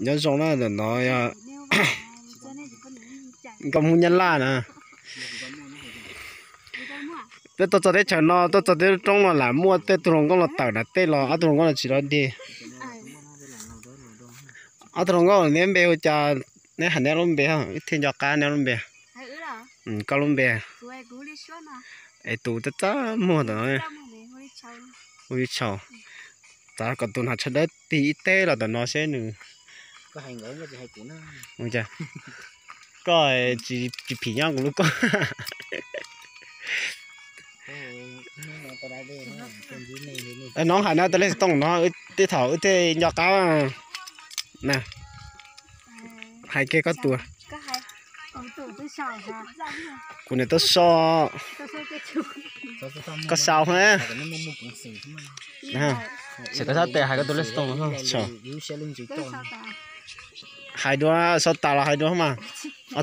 Nyob zoo na, ntawm no yog nkauj Hmoob Nyab Laj na. Peb tuaj txog teb chaws no, tuaj txog tej lub roob no lam muaj tej tug hluas nkauj los tawm nram tej los ob tug hluas nkauj no tsis los deg. Ob tug hluas nkauj neb npe hu cas, neb hais neb lub npe, wb thiaj nco qab neb lub npe. Koj lub npe? Es tus txaj txaj muag ntawm no, hu li Tshaus. Txav kom tus hnav tsho dawb tig ib teb los tom no seb nws. Koj tsis phim nyob kuv lub koj. Nob hais no tau li tooj no, tej thaum wb thiaj nco qab na. Hais kiag koj tus. Kuv niam Tub So. Koj sau. Ces koj sab tes hais koj tus lej tooj. Hais dua, sau tas los hais dua mas.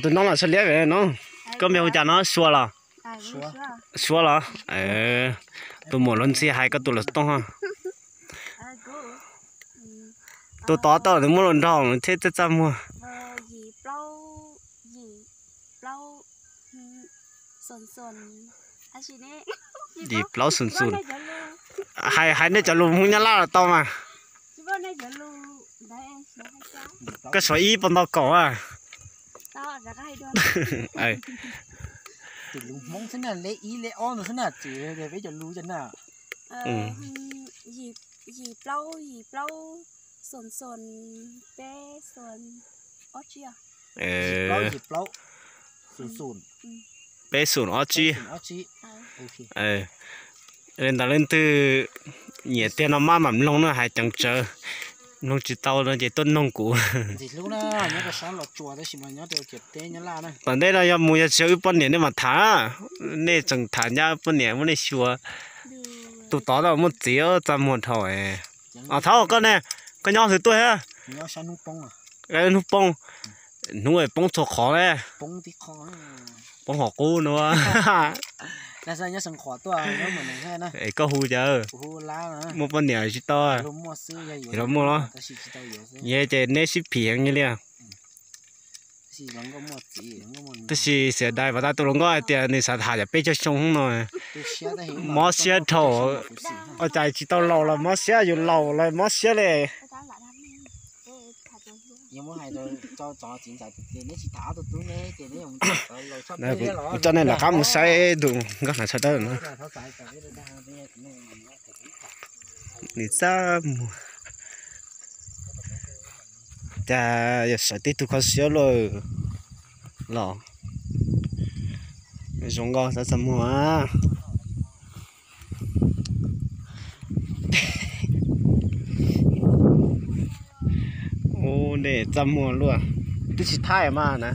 Tus no los sau liab no. Koj npe hu cas no, Sua los? Suav los? Tus muam luag ntxhi hais koj tus lej tooj. Tus tod tau nws muab los nrog nws thiab txaj txaj muag. Yim plaub xus xus. Hais, hais nej cov lus Hmoob Nyab Laj los tau mas. Koj suav ib puas ntau kaum a? Tus lus Hmoob xwb na, lej ib lej ob no xwb na, tsis yog peb cov lus cov na. Yim plaub, yim plaub, xus xus, peb xus, ob tsib. Yim plaub, yim plaub, xus xus, peb xus ob tsib. Li ntawd leej twg nyiam tiag no maj mam mloog na, hais ceev tsawv. Mloog tsis tau no ces tuaj noog kuv. Tom ntej no yog mus yog tsis yog wb poj niam nej mam tham, nej tseem tham nyab poj niam muab nej xyuas. Tus tod tau muaj txiv txaj muag dhau. Os, thov koj ne, koj nyob twg tuaj thiab? Hnub poob, hnub poob txhua qhov ne. Poob qhov qub no. Es koj hu cas? Muaj poj niam tsis tau. Los muaj los? Yog ces neb sib phim heev li. Tab sis xiam dais pas tas tus hluas nkauj hais tias nws xav tham yam peb caug xyoo no. Mob siab dhau. Ua cas tsis tau laus los mob siab, yus laus los mob siab li. Kuv coj nej rov qab mus saib tus nkauj hnav tsho dawb no. Nws txaj muag. Cas yog sawv tib tug kho siab lawm los. Zoo nkauj txaj txaj muag. Ub, nej txaj muag luaj. Twb tsis thaij mas na.